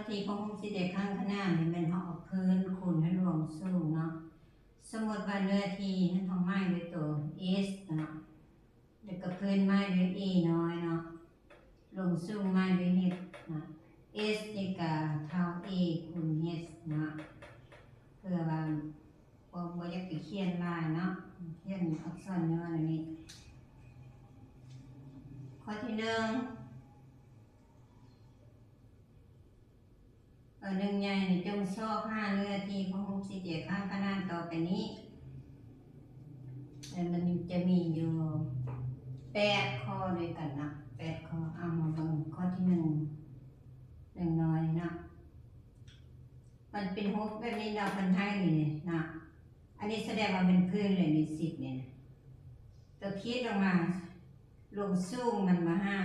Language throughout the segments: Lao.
ທີ່ຂອງຮູບສີ່ແຈກຂ້າງຄະນານນີ້ແມ່ນເຮົາເອົາພື້ນຄູນໃຫ້ລວງສູງເນາະ. ສົມມຸດວ່າເນື້ອທີ່ເຮົາໝາຍດ້ວຍໂຕ S ເນາະ ແລ້ວກໍພື້ນໝາຍດ້ວຍ A ນ້ອຍເນາະ, ລວງສູງໝາຍດ້ວຍ H ເນາະ. S ນີ້ກໍເທົ່າ A ຄູນ H ເນາະ ເພື່ອວ່າ ບໍ່ ບໍ່ຢາກໄປຂຽນຫຼາຍເນາະ, ຂຽນອັກສອນຫຍໍ້ແນວນີ້. ຂໍ້ທີໜຶ່ງ ເອີ ໜຶ່ງໃຫຍ່ນີ້ ຈົ່ງຊອກຫາເນື້ອທີ່ຂອງຮູບສີ່ແຈກຂ້າງຄະນານຕໍ່ໄປນີ້. ເອີ ມັນຈະມີຢູ່ແປດຂໍ້ດ້ວຍກັນເນາະ, ແປດຂໍ້. ເອົາ ມາເບິ່ງຂໍ້ທີໜຶ່ງ ໜຶ່ງນ້ອຍເນາະ. ມັນເປັນຮູບແບບນີ້ເນາະ, ເພິ່ນໃຫ້ນີ້ເນາະ. ອັນນີ້ສະແດງວ່າແມ່ນພື້ນເລີຍນີ້ ສິບນີ້ນະ. ຕົວຂີດອອກມາ ລວງສູງມັນມາຫາ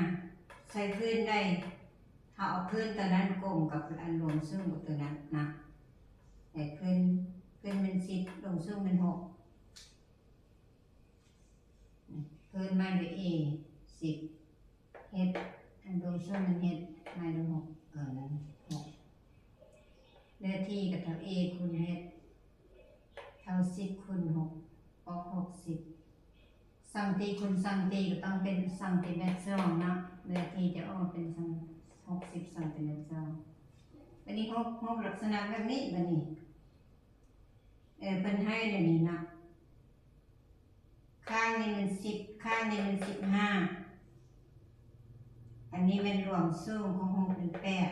ໃສ່ພື້ນໄດ້, ເຮົາເອົາພື້ນຕົວນັ້ນກົງກັບອັນລວງສູງກັບຕົວນັ້ນນະ. ແຕ່ພື້ນ ພື້ນແມ່ນສິບ ລວງສູງແມ່ນຫົກ. ພື້ນໝາຍດ້ວຍ A ສິບ H ອັນລວງສູງແມ່ນ H ໝາຍດ້ວຍຫົກ ເອີ ນັ້ນ ຫົກ. ເນື້ອທີ່ກໍເທົ່າ A ຄູນ H ເທົ່າສິບຄູນຫົກ ອອກຫົກສິບ. ສັງຕີຄູນສັງຕີກໍຕ້ອງເປັນສັງຕີແມັດສອງເນາະ, ເນື້ອທີ່ຈະອອກເປັນສັງ ຫົກສິບສັງຕີແມັດສອງ. ບັດນີ້ຮູບ ຮູບລັກສະນະແບບນີ້ ບັດນີ້ ເອີ ເພິ່ນໃຫ້ແນວນີ້ເນາະ. ຂ້າງນີ້ແມ່ນສິບ ຂ້າງນີ້ແມ່ນສິບຫ້າ. ອັນນີ້ແມ່ນລວງສູງຂອງຮູບແມ່ນແປດ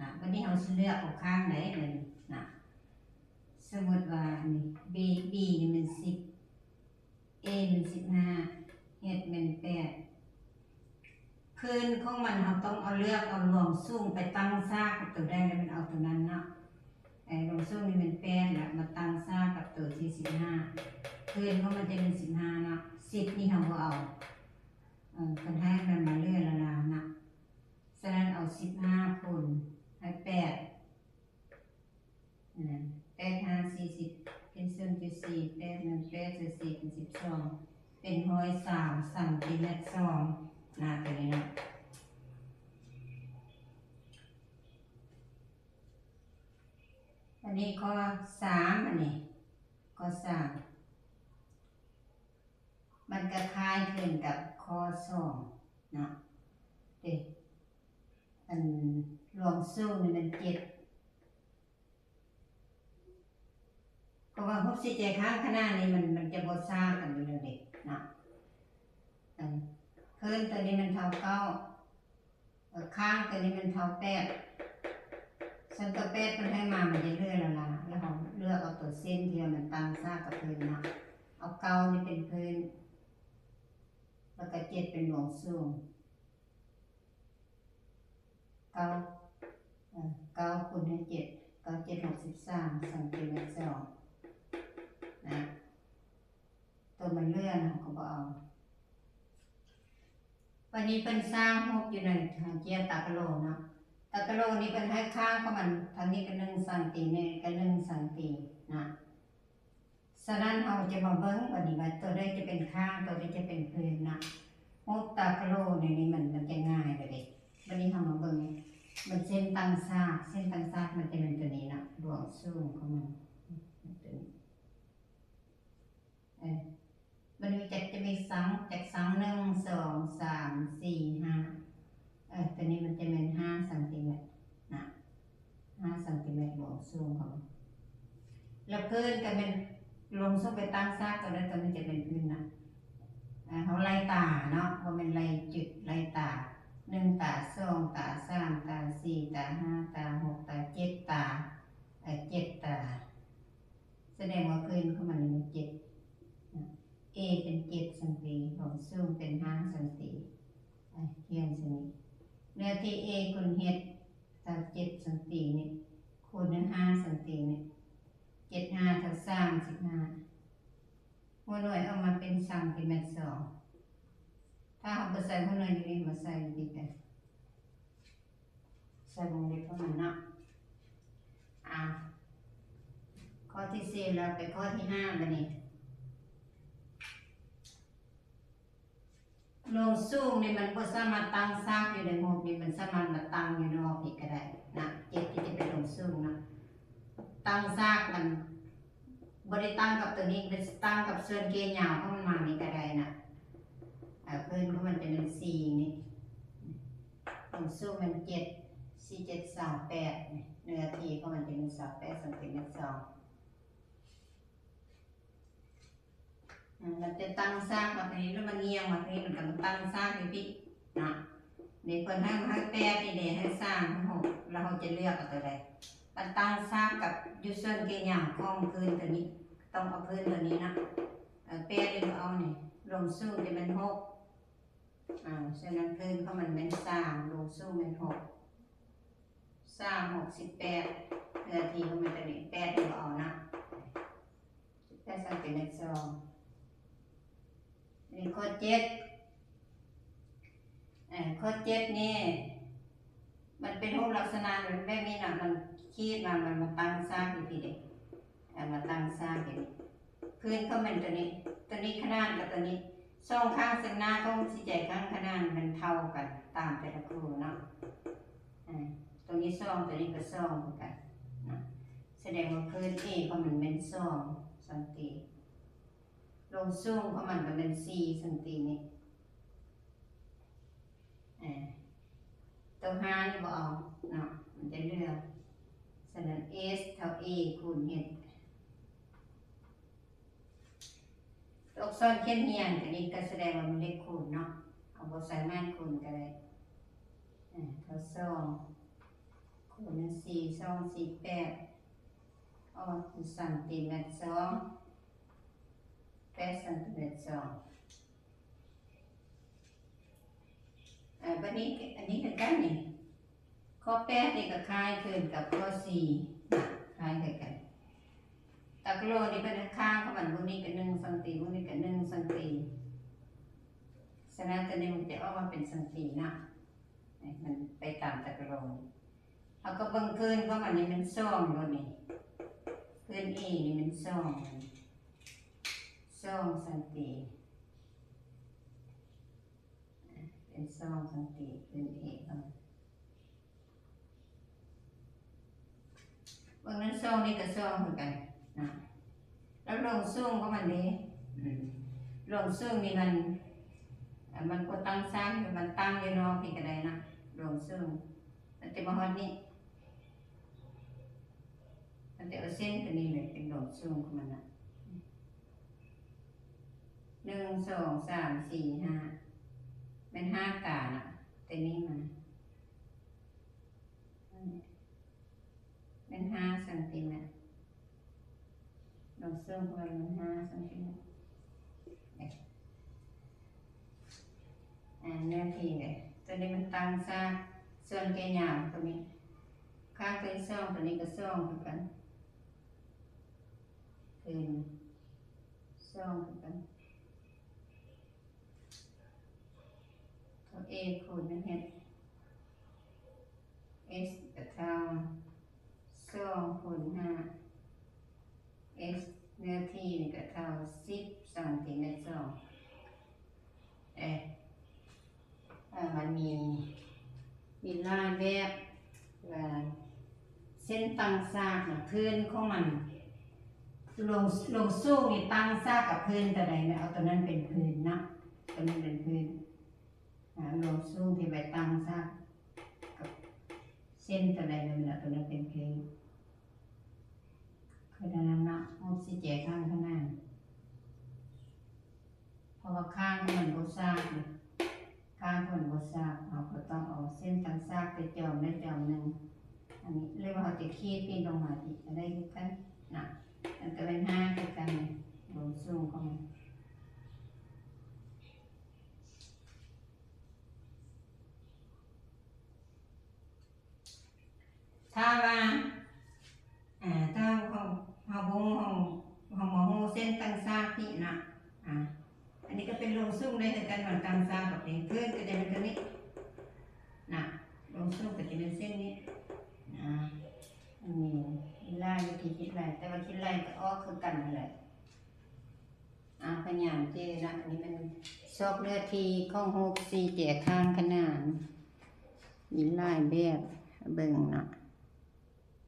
ນະ. ບັດນີ້ເຮົາຊິເລືອກເອົາຂ້າງໃດບັດນີ້ນະ. ສົມມຸດວ່າອັນນີ້ B B ນີ້ແມ່ນສິບ A ແມ່ນສິບຫ້າ H ແມ່ນແປດ. ພື້ນຂອງມັນເຮົາຕ້ອງເອົາ ເລືອກເອົາລວງສູງໄປຕັ້ງສາກັບໂຕໃດ ແລ້ວມັນເອົາໂຕນັ້ນເນາະ. ເອີ ລວງສູງນີ້ແມ່ນແປດ ແລ້ວມາຕັ້ງສາກັບໂຕທີ່ສິບຫ້າ. ພື້ນຂອງມັນຈະແມ່ນສິບຫ້າເນາະ, ສິບນີ້ເຮົາບໍ່ເອົາ. ເອີ ເພິ່ນໃຫ້ມັນມາເຫຼືອລະລານະ. ສະນັ້ນເອົາສິບຫ້າຄູນໃຫ້ແປດ ອາ ແປດຫ້າສີ່ສິບ ເປັນສູນຈຸດສີ່, ແປດໜຶ່ງແປດໃສ່ສີ່ເປັນສິບສອງ ເປັນຮ້ອຍຊາວຊັງຕີແມັດສອງນະ ຕົວນີ້ນະ. ອັນນີ້ຂໍ້ສາມ ອັນນີ້ ຂໍ້ສາມ ມັນກໍຄ້າຍຄືກັນກັບຂໍ້ສອງເນາະ ເດ້ ອັນລວງສູງນີ້ແມ່ນເຈັດ. ເພາະວ່າຮູບສີ່ແຈກຂ້າງຄະນານນີ້ມັນ ມັນຈະບໍ່ຊາກັນຢູ່ແລ້ວເດ້ເນາະ. ເອີ ພື້ນຕົວນີ້ມັນເທົ່າເກົ້າ, ເອີ ຂ້າງຕົວນີ້ມັນເທົ່າແປດ. ສ່ວນຕົວແປດເພິ່ນໃຫ້ມາ ມັນຈະເຫຼືອລະລາ ແລ້ວເຮົາເລືອກເອົາຕົວເສັ້ນທີ່ວ່າມັນຕັ້ງສາກັບພື້ນເນາະ. ເອົາເກົ້ານີ້ເປັນພື້ນ ແລ້ວກໍເຈັດເປັນລວງສູງ. ເກົ້າ ເອີ ເກົ້າຄູນໃຫ້ເຈັດ ເກົ້າເຈັດຫົກສິບສາມຊັງຕີແມັດສອງນະ. ຕົວມັນເຫຼືອນະ ເຮົາກໍບໍ່ເອົາ. ບັດນີ້ເພິ່ນສ້າງຮູບຢູ່ໃນເຈ້ຍຕາກະໂຫຼເນາະ. ຕາກະໂຫຼນີ້ເພິ່ນໃຫ້ຂ້າງຂອງມັນ ທາງນີ້ກໍໜຶ່ງຊັງຕີ ນີ້ກໍໜຶ່ງຊັງຕີນະ. ສະນັ້ນເຮົາຈະມາເບິ່ງບັດນີ້ວ່າ ຕົວໃດຈະເປັນຂ້າງ ຕົວໃດຈະເປັນພື້ນນະ. ຮູບຕາກະໂຫຼໃນນີ້ມັນ ມັນຈະງ່າຍເລີຍເດ້. ບັດນີ້ເຮົາມາເບິ່ງ ມັນເສັ້ນຕັ້ງສາກ ເສັ້ນຕັ້ງສາກມັນຈະແມ່ນຕົວນີ້ນະ ລວງສູງຂອງມັນ ຕົວນີ້ ເອີ ມັນມີຈັກ ຈະມີຊັງ ຈັກຊັງ ໜຶ່ງ ສອງ ສາມ ສີ່ ຫ້າ ເອີ ຕົວນີ້ມັນຈະແມ່ນຫ້າຊັງຕີແມັດນະ ຫ້າຊັງຕີແມັດລວງສູງຂອງມັນ. ແລ້ວພື້ນກໍແມ່ນລວງສູງໄປຕັ້ງສາກຕົວໃດຕົວໜຶ່ງຈະເປັນພື້ນນະ. ເຮົາໄລ່ຕາເນາະ ບໍ່ແມ່ນໄລ່ຈຸດ ໄລ່ຕາ ໜຶ່ງຕາ ສອງຕາ ສາມຕາ ສີ່ຕາ ຫ້າຕາ ຫົກຕາ ເຈັດຕາ ເອີ ເຈັດຕາ. ສະແດງວ່າພື້ນຂອງມັນມີເຈັດນະ. A ເປັນເຈັດຊັງຕີ ລວງສູງເປັນຫ້າຊັງຕີ. ອາ ຂຽນຊະນີ້ ເນື້ອທີ່ A ຄູນ H ເທົ່າເຈັດຊັງຕີນີ້ ຄູນໃຫ້ຫ້າຊັງຕີນີ້ ເຈັດຫ້າເທົ່າສາມສິບຫ້າ. ຫົວໜ່ວຍອອກມາເປັນຊັງຕີແມັດສອງ. ຖ້າເຮົາບໍ່ໃສ່ຫົວໜ່ວຍຢູ່ນີ້ ມາໃສ່ຢູ່ພີ້ກະ ໃສ່ວົງເລັບເທົ່ານັ້ນເນາະ. ອາ ຂໍ້ທີສີ່ແລ້ວ ໄປຂໍ້ທີຫ້າບາດນີ້. ລວງສູງນີ້ມັນບໍ່ສາມາດຕັ້ງສາກຢູ່ໃນຮູບນີ້ ມັນສາມາດມາຕັ້ງຢູ່ນອກນີ້ກໍໄດ້ນະ. ເຈັດ ກມັນບໍ່ໄດ້ຕັ້ງກັບຕົວນີ້ ໄປຕັ້ງກັບສ່ວນເກຍາວຂອງມັນມານີ້ກໍໄດ້ນະ. ເອີ ພື້ນຂອງມັນຈະເປັນສີ່ນີ້ ຄວາມສູງແມ່ນເຈັດ ສີ່ເຈັດຊາວແປດ ເນື້ອທີ່ຂອງມັນຈະເປັນຊາວແປດຊັງຕີແມັດສອງ. ອາ ມັນຈະຕັ້ງສາກມາທາງນີ້ ແລ້ວມັນງ່ຽງມາທາງນີ້ ມັນກໍມາຕັ້ງສາກຢູ່ພີ້ນະ. ນີ້ເພິ່ນໃຫ້ ໃຫ້ແປດນີ້ເດ້ ໃຫ້ສາມ ໃຫ້ຫົກ ແລ້ວເຮົາຈະເລືອກເອົາຕົວໃດ. ມັນຕັ້ງສາກກັບຢູ່ສ່ວນເກຍາວຂອງພື້ນຕົວນີ້ ຕ້ອງເອົາພື້ນຕົວນີ້ນະ. ເອີ ແປດນີ້ບໍ່ເອົານີ້ ລວມສູງຈະແມ່ນຫົກ ອາ ສະນັ້ນພື້ນຂອງມັນແມ່ນສາມ ລວມສູງແມ່ນຫົກ ສາມ ຫົກ ສິບແປດ ເນື້ອທີ່ຂອງມັນຕົວນີ້ ແປດນີ້ບໍ່ເອົານະ ສິບແປດຊັງຕີແມັດສອງ. ອັນນີ້ຂໍ້ເຈັດ ເອີ ຂໍ້ເຈັດນີ້ ມັນເປັນຮູບລັກສະນະແບບນີ້ນະ ມັນຂີດມາ ມັນມາຕັ້ງສາກຢູ່ພີ້ເດ້ ເອົາມາຕັ້ງສາກຢູ່ພີ້. ພື້ນຂອງມັນຕົວນີ້ ຕົວນີ້ຂະໜານກັບຕົວນີ້ ສອງຂ້າງເຊິ່ງໜ້າຂອງສີ່ແຈຂ້າງຂະໜານມັນເທົ່າກັນຕາມແຕ່ລະຄູ່ເນາະ. ອາ ຕົວນີ້ສອງ ຕົວນີ້ກໍສອງຄືກັນເນາະ ສະແດງວ່າພື້ນ A ຂອງມັນແມ່ນສອງຊັງຕີ ລວມສູງຂອງມັນກໍແມ່ນສີ່ຊັງຕີນີ້. ເອີ ຕົວຫ້ານີ້ບໍ່ເອົາເນາະ ມັນຈະເຫຼືອ. ສະນັ້ນ S ເທົ່າ A ຄູນ H ຕົວອັກສອນຂຽນຮຽງ ອັນນີ້ກໍສະແດງວ່າມັນເລກຄູນເນາະ ເຮົາບໍ່ສາມາດຄູນກໍໄດ້. ເອີ ເທົ່າສອງ ຄູນສີ່ ສອງ ສີ່ ແປດ ອອກເປັນຊັງຕີແມັດສອງ ແປດຊັງຕີແມັດສອງ. ເອີ ບັດນີ້ ອັນນີ້ຄືກັນນີ້ ຂໍ້ແປດນີ້ກໍຄ້າຍຄືກັບຂໍ້ສີ່ນະ ຄ້າຍຄືກັນ. ຕາກະໂຫຼນີ້ເພິ່ນໃຫ້ຂ້າງຂອງມັນ ບ່ອນນີ້ກໍໜຶ່ງຊັງຕີ ບ່ອນນີ້ກໍໜຶ່ງຊັງຕີ ສະນັ້ນຕົວນີ້ມັນຈະອອກມາເປັນຊັງຕີເນາະ ມັນໄປຕາມຕາກະໂຫຼ. ເຮົາກໍເບິ່ງພື້ນຂອງມັນນີ້ແມ່ນສອງໂລດນີ້ ພື້ນ A ນີ້ແມ່ນສອງ ສອງຊັງຕີ ເປັນສອງຊັງຕີ ພື້ນ A ຂອງມັນ. ເບິ່ງນັ້ນ ສອງນີ້ກໍສອງຄືກັນນະ. ແລ້ວລວງສູງຂອງມັນເດ ອືມ ລວງສູງນີ້ມັນ ມັນບໍ່ຕັ້ງສາກ ມັນຕັ້ງຢູ່ນອກນີ້ກໍໄດ້ນະ ລວງສູງ ມັນຈະມາຮອດນີ້ ມັນຈະເອົາເສັ້ນຕົວນີ້ແຫຼະເປັນລວງສູງຂອງມັນນະ ໜຶ່ງ ສອງ ສາມ ສີ່ ຫ້າ ແມ່ນຫ້າການະ ຕົວນີ້ມາ ແມ່ນຫ້າຊັງຕີແມັດ ລວງສູງຂອງມັນແມ່ນຫ້າຊັງຕີແມັດ. ອາ ເນື້ອທີ່ເດ ຕົວນີ້ມັນຕັ້ງສາກ ສ່ວນແກ່ຍາວຕົວນີ້ ຂ້າງຕົວທີ່ສອງ ຕົວນີ້ກໍສອງຄືກັນ ຄືສອງຄືກັນ ເທົ່າ A ຄູນ H S ກໍເທົ່າສອງຄູນຫ້າ S ເນື້ອທີ່ນີ້ກໍເທົ່າສິບຊັງຕີແມັດສອງ. ເອີ ເອີ ມັນມີ ມີຫຼາຍແບບວ່າ ເສັ້ນຕັ້ງສາກນະ ພື້ນຂອງມັນ ລວງ ລວງສູງນີ້ຕັ້ງສາກກັບພື້ນຕົວໃດ ແມ່ນເອົາຕົວນັ້ນເປັນພື້ນເນາະ ຕົວນັ້ນເປັນພື້ນ. ອາ ລວງສູງທີ່ໄປຕັ້ງສາກກັບເສັ້ນຕົວໃດ ແມ່ນເອົາຕົວນັ້ນເປັນພື້ນ ຄືນັ້ນເນາະ ຮູບສີ່ແຈຂ້າງຂະໜານ. ເພາະວ່າຂ້າງມັນບໍ່ສາກ ຂ້າງມັນບໍ່ສາກ ເຮົາກໍຕ້ອງເອົາເສັ້ນຕັ້ງສາກໄປຈອມໃດຈອມໜຶ່ງ. ອັນນີ້ ຫຼືວ່າເຮົາຈະຂີດປີນລົງມາອີກກໍໄດ້ຄືກັນນະ. ອັນກໍແມ່ນຫ້າຄືກັນ ລວງສູງຂອງມັນ. ຖ້າວ່າ ເອີ ຖ້າເຮົາ ເຮົາບໍ່ຮູ້ ເຮົາ ເຮົາບໍ່ຮູ້ເສັ້ນຕັ້ງສາກນີ້ນະ ອາ ອັນນີ້ກໍເປັນລວງສູງໄດ້ຄືກັນ ວ່າຕັ້ງສາກແບບນີ້ ພື້ນກໍຈະເປັນຕົວນີ້ນະ ລວງສູງກໍຈະເປັນເສັ້ນນີ້ນະ. ອັນນີ້ຫຼາຍວິທີຄິດຫຼາຍ ແຕ່ວ່າຄິດຫຼາຍກໍອອກຄືກັນຫັ້ນແຫຼະ. ອາ ພະຍາຍາມເຈ້ນະ ອັນນີ້ແມ່ນຊອກເນື້ອທີ່ຂອງຮູບສີ່ແຈຂ້າງຂະໜານ ມີຫຼາຍແບບ ເບິ່ງເນາະ.